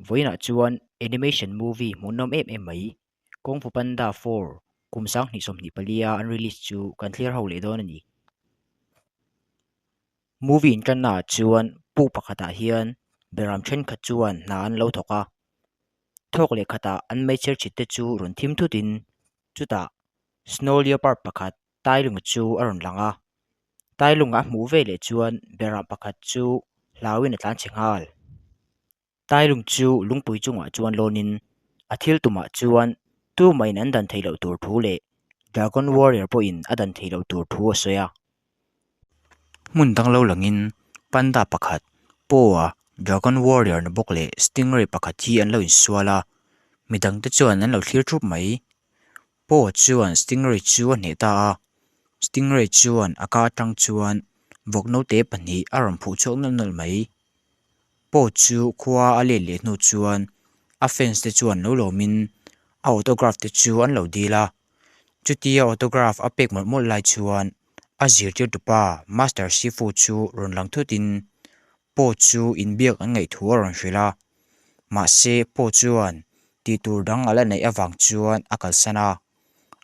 Vawiinah chuan animation movie hmuhnawm em em mai Kung Fu Panda 4 kum 2024 a an release chu kan thlir ho leh dawn a ni. Movie intanna ah chuan puk pakhatah hian beram thenkhat chuan hna an lo thawk a, thawk leh khatah an meichher chhit te chu rawn thim thut in chutah snow leopard pakhat tailung chu a rawn lang a, tailung a hmuh veleh chuan beram pakhat chu hlauin a tlanchhe nghal. Tailung chu lungpui chungah chuan lawnin a thil tumah chuan tumahin an dan theih loh tur thu leh Dragon Warrior pawhin a dan theih loh tur thu a sawi a. Hmun dang lo langin panda pakhat Poa Dragon Warrior na bawk leh Stingray pakhat hi an lo insual a, midangte chuan an lo thlir thup mai. Poa chuan Stingray chu a hneh ta a, Stingray chuan a ka atang chuan vawk naute pahnih a rawn phuh chhuak nawlh nawlh mai. Paw chu khua a let leh hnu chuan a fans te chuan lo lawmin a autograph te chu an lo dil a, chutia autograph a pek mawlh mawlh lai chuan a zirtirtu pa Master Sifu chu rawn lang thutin Paw chu inbiak an ngaih thu a rawn hrilh a, mahse Paw chuan tih tur dang a la neih avang chuan a kalsan a,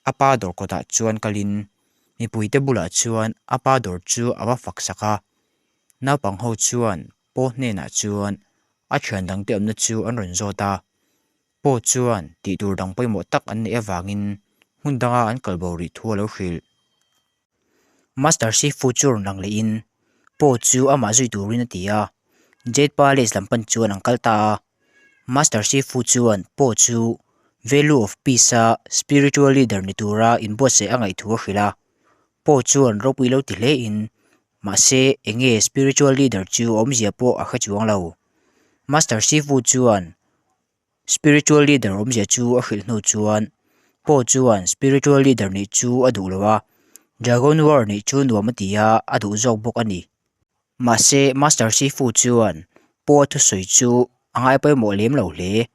a pa dawr kawtah chuan kalin mipuite bulah chuan a pa dawr chu a va fak sak a. Naupang ho chuan Paw hnenah chuan a thian dangte awmna chu an rawn zawt a, Paw chuan tih tur dang pawimawh tak an neih avangin hmun danga an kal bo rih thu a lo hrilh. Master Sifu chu rawn lang lehin Paw chu amah zui turin a ti a, Jade Palace lam pan chuan an kal ta a. Master Sifu chuan Paw chu Value of Peace-a spiritual leader ni tura inbuatsaih a ngaih thu a hrilh a, Paw chuan ropui lo ti hlein Mahse, eng nge spiritual leader chu awmzia pawh a hre chuang lo. Master Sifu chuan spiritual leader awmzia chu a hrilh hnu chuan Paul chuan spiritual leader nih chu a duh lo a, Dragon War nih chu nuam a ti a, a duh zawk bawk a ni. Mahse, Master Sifu chuan Paul thusawi chu a ngai pawimawh lem lo hle.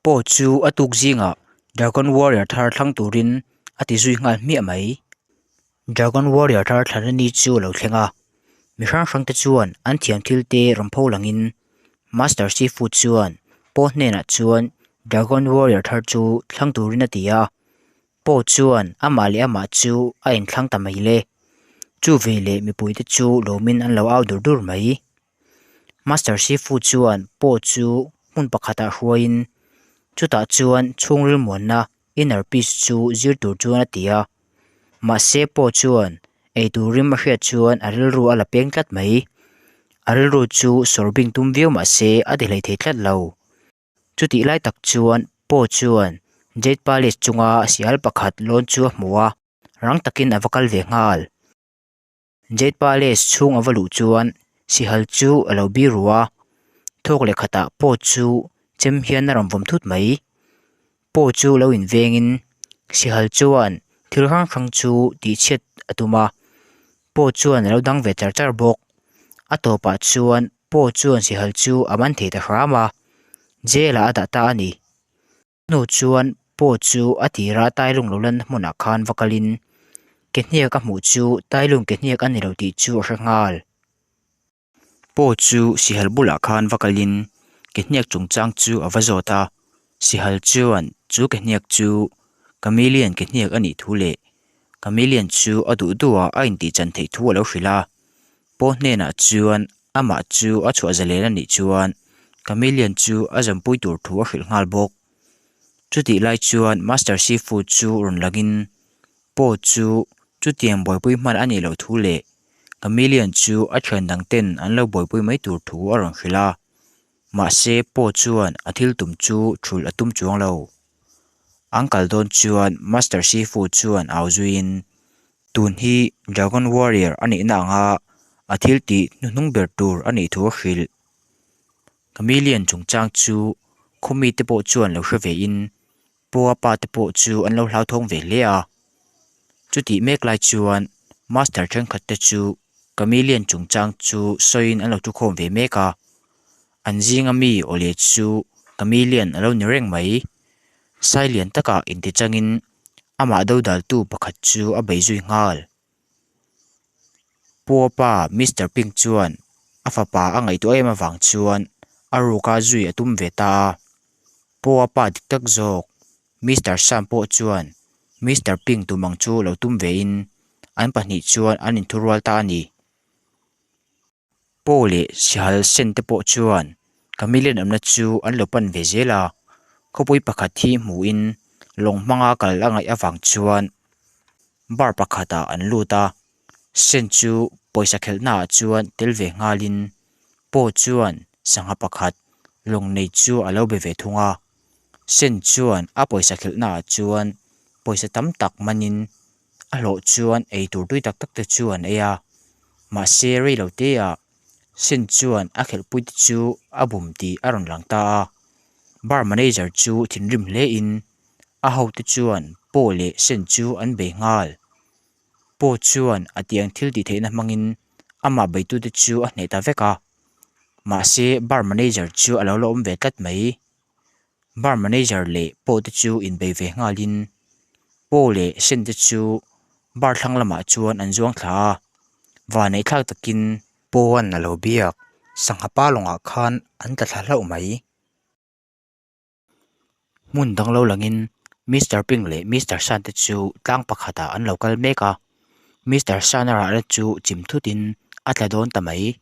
Paw chu a tuk zingah Dragon Warrior thar thlang turin a ti zui nghal hmiah mai. Dragon Warrior thar thlan ni chu a lo thleng a, mi hrang hrang te chuan an thiam thil te rawn pho langin Master Sifu chuan Paw hnenah chuan Dragon Warrior thar chu thlang turin a ti a, Paw chuan amah leh amah chu a inthlang ta mai le. Chu veleh mipuite chu lawmin an lo au dur dur mai. Master Sifu chuan Paw chu hmun pakhatah hruaiin chutah chuan chhungril muanna inner peace chu zir tur chuan a ti a. Mahse Paw chuan eitur rim a hriat chuan a rilru a la peng tlat mai. A rilru chu sawr bing tum viau mahse a ti hlei thei tlat lo. Chutih lai tak chuan Paw chuan Jade Palace chunga sial pakhat lawn chu a hmu a, rang takin a va kal ve nghal. Jade Palace chhung a va luh chuan sihal chu a lo bi ru a, thawk leh khatah Paw chu chem hian a rawn vawm thut mai. Paw chu lo invengin sihal chuan thil hrang hrang chu tihchhiat a tum a, Paw chuan a lo dang ve char char bawk. A tawpah chuan Paw chuan sihal chu a man thei ta hram a, jail ah a dah ta a ni. Hnu chuan Paw chu a tira Tailung lo lanna hmunah khan va kalin ke hniak a hmuh chu Tailung ke hniak a ni lo tih chu a hre nghal. Paw chu sihal bulah khan va kalin ke hniak chungchang chu a va zawt a, sihal chuan chu ke hniak chu Chameleon ke hniak a nih thu leh Chameleon chu a duh duhah a intihchan theih thu a lo hrilh a. Paw hnenah chuan amah chu a chhuah zalen a nih chuan Chameleon chu a zampui tur thu a hrilh nghal bawk. Chutih lai chuan Master Sifu chu rawn langin Paw chu chutiang buaipui hman a nih loh thu leh Chameleon chu a thian dang ten an lo buaipui mai tur thu a rawn hrilh a. Mahse Paw chuan a thil tum chu thulh a tum chuang lo. An kal dawn chuan Master Sifu chuan au zuiin Tun hi Dragon Warrior a nihna anga a thil tih hnuhnung ber tur a nih thu a hrilh. Chameleon chungchang chu khaw mite pawh chuan lo hre ve in Paw-a pa te pawh chu an lo hlauthawng ve hle a. Chutih mek lai chuan Master thenkhat te chu Chameleon chungchang chu sawiin an lo thukhawm ve mek a. An zinga mi awle chu Chameleon a lo ni reng mai. Sai lian takah intichangin amah dodaltu pakhat chu a bei zui nghal. Puapa Mister Pink chuan a fapa a ngaihtuah em avang chuan A ruka zui a tum ve ta a. Paw-a pa dik tak zawk Mister Sam pawh chuan Mister Pink tum ang chu lo tum vein an pahnih chuan an inthurual ta a ni. Paw leh sihal sen te pawh chuan Chameleon awmna chu an lo pan ve zel a, khawpui pakhat hi hmuhin lawng hmanga kal a ngaih avang chuan bar pakhatah an lut a, sen chu pawisa khelhnaah chuan tel ve nghalin Paw chuan sangha pakhat lawng nei chu a lo be ve thung a, sen chuan a pawisa khelhnaah chuan pawisa tam tak manin A hlawh chuan ei tur tui tak tak te chu an ei a, mahse rei lo te ah Sen chuan a khelhpui te chu a bum tih a rawn lang ta a. Bar manager chu thinrim hle in a hote chuan Paw leh Sen chu an bei nghal. Paw chuan a tiang thil tih theihna hmangin amah beitute chu a hneh ta vek a, mahse bar manager chu a lo la awm ve tlat mai. Bar manager leh Paw te chu inbei ve nghalin Paw leh Sen te chu bar thlang lamah chuan an zuang thla a, vanneih thlak takin Paw-an a lo biak sangha pa lawngah khan an tla thla hlauh mai. Hmun dang lo langin Mister Pink leh Mister Sun te chu tlang pakhatah an lo kal mek a, Mister Sun-a rahna chu chim thutin a tla dawn ta mai.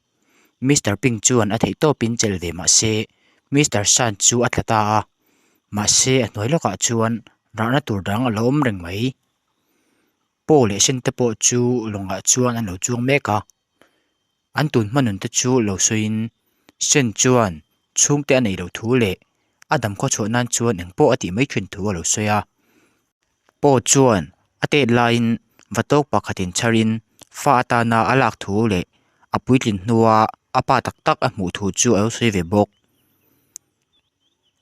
Mister Pink chuan a theih tawpin chelh ve mah se Mister Sun chu a tla ta a, mahse a hnuai lawkah chuan rahna tur dang a lo awm reng mai. Paw leh sen te pawh chu lawngah chuan an lo chuang mek a, an tun hma nun te chu lo sawiin Sen chuan chhungte a neih loh thu leh a dam khawchhuah nan chuan engpawh a tih mai thin thu a lo sawi a. Paw chuan a tet laiin va tawk pakhatin chharin fa atana a lak thu leh a puitlin hnua a pa tak tak a hmuh thu chu a lo sawi ve bawk.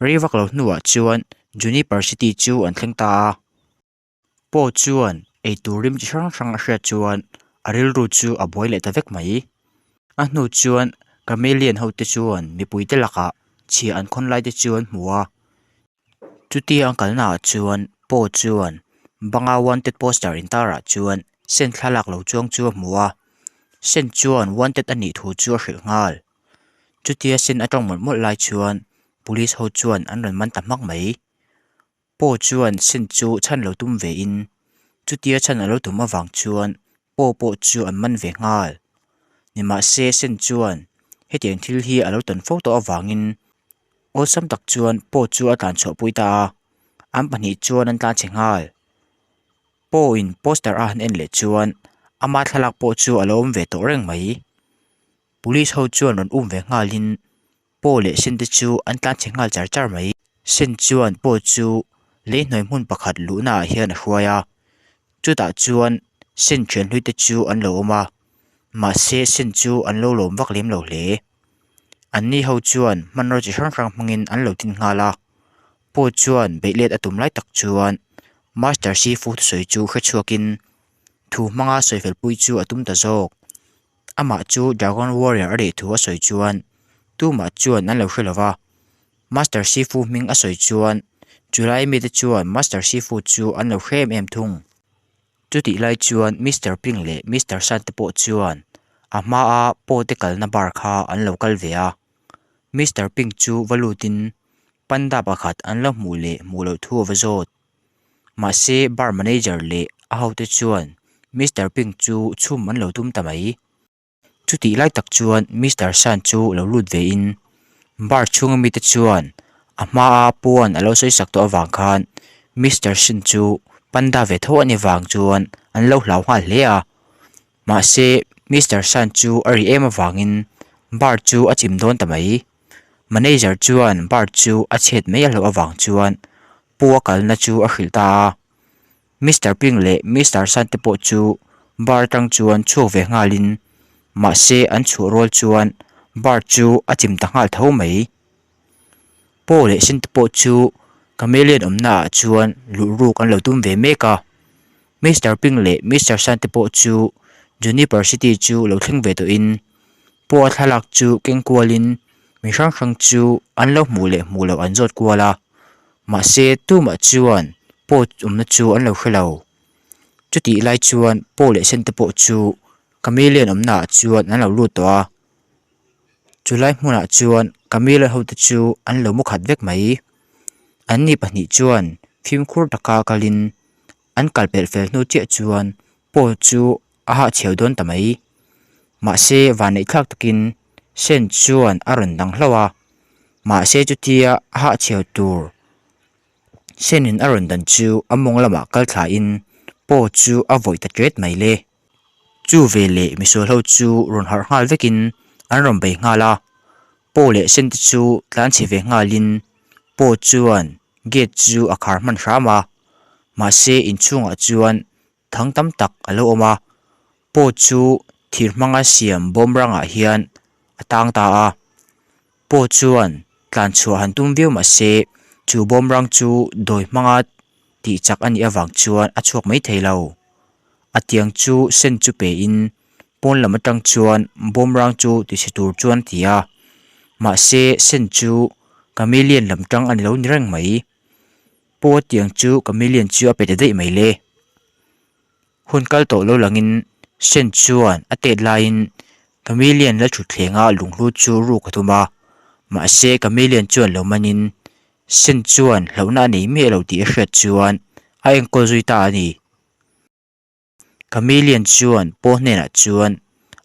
Rei vak lo hnuah chuan Juniper City chu an thleng ta a. Paw chuan eitur rim chi hrang hrang a hriat chuan a rilru chu a buai leh ta vek mai. A hnu chuan Chameleon ho te chuan mipuite lakah chhia an khawn lai te chu an hmu a. Chutia an kalna ah chuan Paw chuan banga wanted poster intar ah chuan sen thlalak lo chuang chu a hmu a, sen chuan wanted a nih thu chu a hrilh nghal. Chutia sen a tawng mawlh mawlh lai chuan police ho chuan an rawn man ta hmak mai. Paw chuan sen chu chhan lo tum ve in chutia chhan a lo tum avang chuan Paw pawh chu an man ve nghal. Nimahse sen chuan hetiang thil hi a lo tawn fo tawh avangin awlsam tak chuan Paw chu a tlan chhuah pui ta a, an pahnih chuan an tlan chhe nghal. Paw in poster a han en leh chuan ama thlalak pawh chu a lo awm ve tawh reng mai. Police ho chuan rawn um ve nghalin Paw leh Sen te chu an tlan chhe nghal char char mai. Sen chuan Paw chu lei hnuai hmun pakhat luhna ah hian a hruai a, chutah chuan Sen thian hlui te chu an lo awm a, mahse Sen chu an lo lawm vak lem lo hle. An ni ho chuan hmanraw chi hrang hrang hmangin an lo tin nghal a, Paw chuan beih let a tum lai tak chuan Master Sifu thusawi chu hrechhuakin thu hmanga sawifel pui chu a tum ta zawk. Amah chu Dragon Warrior a reh thu a sawi chuan tumah chuan an lo hre lo va, Master Sifu hming a sawi chuan chulai mite chuan Master Sifu chu an lo hre em em thung. Chutih lai chuan Mister Ping leh Mister Sun te pawh chuan a hmaa Paw te kalna bar kha an lo kal ve a, Mister Ping chu va lutin panda pakhat an lo hmuh leh hmuh loh thu a va zawt. Mahse bar manager leh a hote chuan Mister Pink chu chhum an lo tum ta mai. Chutih lai tak chuan Mister Sun chu lo lut ve in bar chhunga mite chuan a hmaa puan a lo sawi sak tawh avang khan Mister Sun chu panda ve tho a ni vang chuan an lo hlau nghal hle a. Mahse Mister Sun chu a ri em avangin bar chu a chim dawn ta mai. Manager chuan bar chu a chhet mai a hlauh avang chuan Pu a kalna chu a hrilh ta a, Mister Pink leh Mister Sun te pawh chu bar atang chuan chhuak ve nghalin mahse an chhuah rual chuan bar chu a chim ta nghal tho mai. Paw leh Sen te pawh chu Chameleon awmna ah chuan luh ruk an lo tum ve mek a, Mister Pink leh Mister Sun te pawh chu Juniper City chu lo thleng ve tawhin Paw a thlalak chu keng kualin mi hrang hrang chu an lo hmuh leh hmuh loh an zawt kual a. Mahse tumah chuan Paw awmna chu an lo hre lo. Chutih lai chuan Paw leh Sen te pawh chu Chameleon awmna ah chuan an lo lut tawh a. Chulai hmunah chuan Camilla hote chu an lo mu khat vek mai. Anni pahnih chuan fimkhur taka kalin an kal pelh fel hnu chiah chuan Paul chu a hahchhiau dawn ta mai. Mahse vanneih thlak takin Sean chuan a rawn dang hlauh a, mahse chutia a hahchhiau tur Sean-in a rawn dan chu a mawng lamah kal thlain Paul chu a vawih ta ṭet mai le. Chu veleh misual ho chu rawn harh nghal vekin an rawn bei nghal a, Paw leh Sen te chu tlan chhe ve nghalin Paw chuan gate chu a khar hman hram a, mahse inchhungah chuan thang tam tak a lo awm a, Paw chu thir hmanga siam bawm rangah hian a tang ta a, Paw chuan tlan chhuah han tum viau mahse chu bawm rang chu dawi hmanga tih chak a nih avang chuan a chhuak mai thei lo. A tiang chu sen chu pe in pawn lam atang chuan bawmrang chu ti chhe tur chuan a ti a, mahse sen chu chameleon lam tang a ni lo ni reng mai. Paw tiang chu chameleon chu a pe ta daih mai le. Hun kal tawh lo langin sen chuan a tet laiin chameleon la thutthleng a lunghlu chu ruk a tum a, mahse chameleon chuan lo manin sen chuan hlauhna a nei miah lo tih a hriat chuan a enkawl zui ta a ni. Chameleon chuan Paul hnenah chuan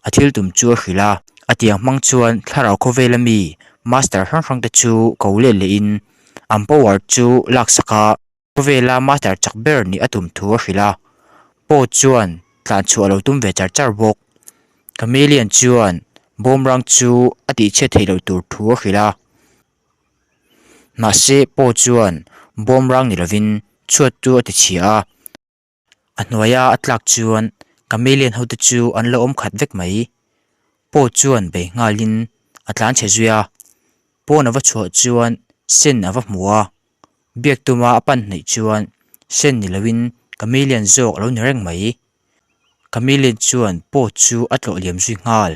a thil tum chu a hrilh a, a tiang hmang chuan thlarau khawvela mi master hrang hrang te chu ko let lehin an power chu laksak a, khawvela master chak ber nih a tum thu a hrilh a. Paul chuan tlan chhuah a lo tum ve char char bawk. Chameleon chuan bawmrang chu a tihchhiat theih loh tur thu a hrilh a. Mahse Paul chuan bawmrang ni lovin chhuat chu a tichhia a. A hnuaia a tlak chuan chameleon ho te chu an lo awm khat vek mai. Paw chuan bei nghalin a tlan chhe zui a, pawn a va chhuah chuan sen a va hmu a, biak tuma a pan hnaih chuan sen ni loin chameleon zawk a lo ni reng mai. Chameleon chuan paw chu a tlawh liam zui nghal,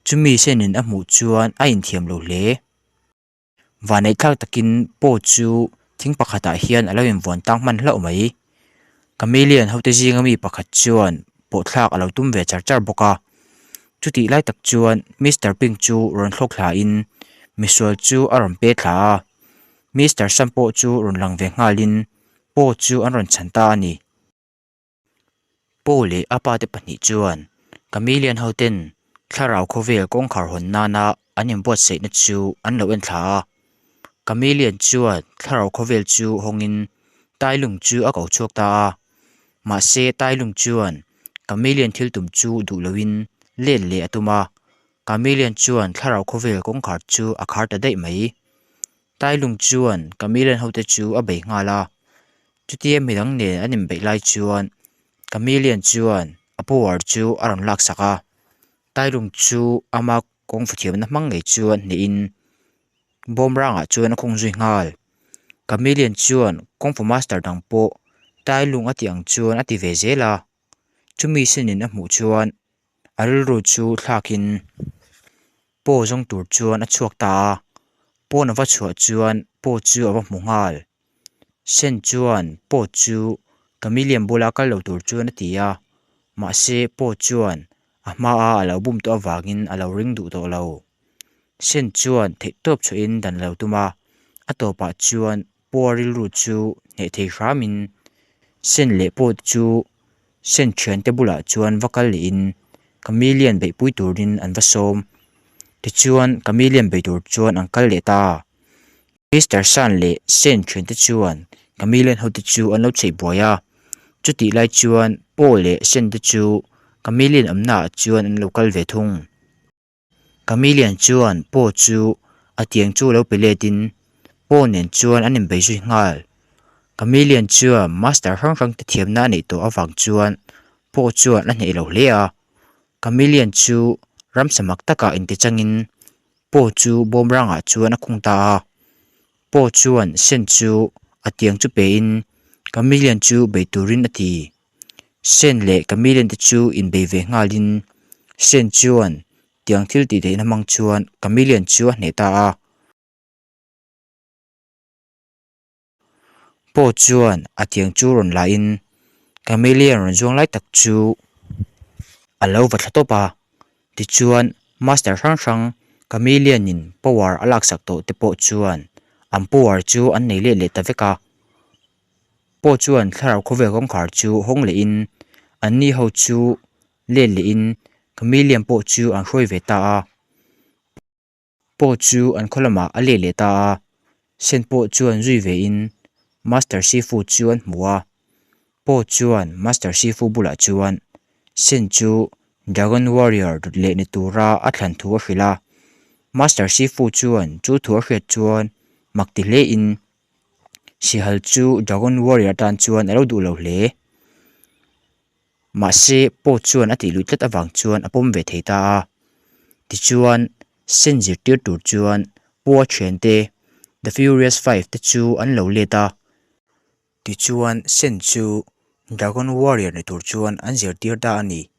chumi senin a hmuh chuan a inthiam lo hle. Vaneihthlak takin paw chu thing pakhatah hian a lo invuan tang hman hlauh mai. Chameleon hote zinga mi pakhat chuan pawhthlak a lo tum ve char char bawk a. Chutih lai tak chuan Mister Pink chu rawn thlawk thla in misual chu a rawn pe thla a. Mister Sam pawh chu rawn lang ve nghalin paw chu an rawn chhan ta a ni. Paw leh a pa te pahnih chuan Chameleon ho ten thlarau khawvel kawngkhar hawn nana an inbuatsaihna chu an lo en thla a. Chameleon chuan thlarau khawvel chu hawngin Tailung chu a ko chhuak ta a. Mahse Tailung chuan Chameleon thil tum chu duh loin let leh a tum a. Chameleon chuan thlarau khawvel kawngkhar chu a khar ta daih mai. Tailung chuan Chameleon hote chu a bei nghal a, chutia midang nen an inbeih lai chuan Chameleon chuan a power chu a rawn laksak a, Tailung chu ama kawng futhiamna hmang ngei chuan hnehin bawmrangah chuan a khung zui nghal. Chameleon chuan Kung Fu Master dang pawh Tailung a tih ang chuan a ti ve zel a, chumi senin a hmuh chuan a rilru chu thlakin Paw zawng tur chuan a chhuak ta a, pawn a va chhuah chuan paw chu a va hmu nghal. Sen chuan paw chu Chameleon bula kal lo tur chuan a ti a, mahse paw chuan a hmaa a lo bum tawh avangin a lo ring duh tawh lo. Sen chuan theihtawp chhuahin dan a lo tum a, a tawpah chuan paw rilru chu hneh thei hramin Sen leh paw chu Sen thiante bulah chuan va kal lehin Chameleon beihpui turin an va sawm. Tichuan Chameleon bei tur chuan an kal leh ta. Mister Sun leh Sen thiante chuan Chameleon hote chu an lo chheih buai a. Chutih lai chuan Paul leh Sen te chu Chameleon awmnaah chuan an lo kal ve thung. Chameleon chuan Paw chu a tiang chu lo pe letin Paw nen chuan an inbei zui nghal. Chameleon chuan master hrang hrang te thiamna a neih tawh avang chuan Paw chuan a hneh lo hle a. Chameleon chu ramsa mak takah intichangin Paw chu bawmrangah chuan a khung ta a. Paw chuan Sen chu a tiang chu pein Chameleon chu bei turin a ti. Sen leh Chameleon te chu inbei ve nghalin Sen chuan tiang thil tih theihna hmang chuan Chameleon chu a hneh ta a. Paw chuan a tiang chu rawn lahin Chameleon rawn zuang lai tak chu a lo va thla tawp a. Tichuan Master hrang hrang. Chameleon in power a laksak tawh te pawh chuan an power chu an nei let leh ta vek a. Pawh chuan thlarau khawvel kawngkhar chu hawng leh in an ni ho chu let leh in Chameleon pawh chu an hruai ve ta a. Pawh chu an khaw lamah a let leh ta a, Sen pawh chuan zui ve in Master Sifu chu an hmu a. Pawh chuan Master Sifu bulah chuan Sen chu Dragon Warrior dawt leh ni tura a thlan thu a hrilh a. Master Sifu chuan chu thu a hriat chuan mak ti hle in Sihal chu Dragon Warrior atan chuan a lo duh lo hle. Mahse, Paul chuan a tih luih tlat avang chuan a pawm ve thei ta a. Tichuan, Sen zirtir tur chuan Paul a thiante, The Furious Five te chu an lo let a. Tichuan, Sen chu Dragon Warrior ni tur chuan an zirtir ta a ni.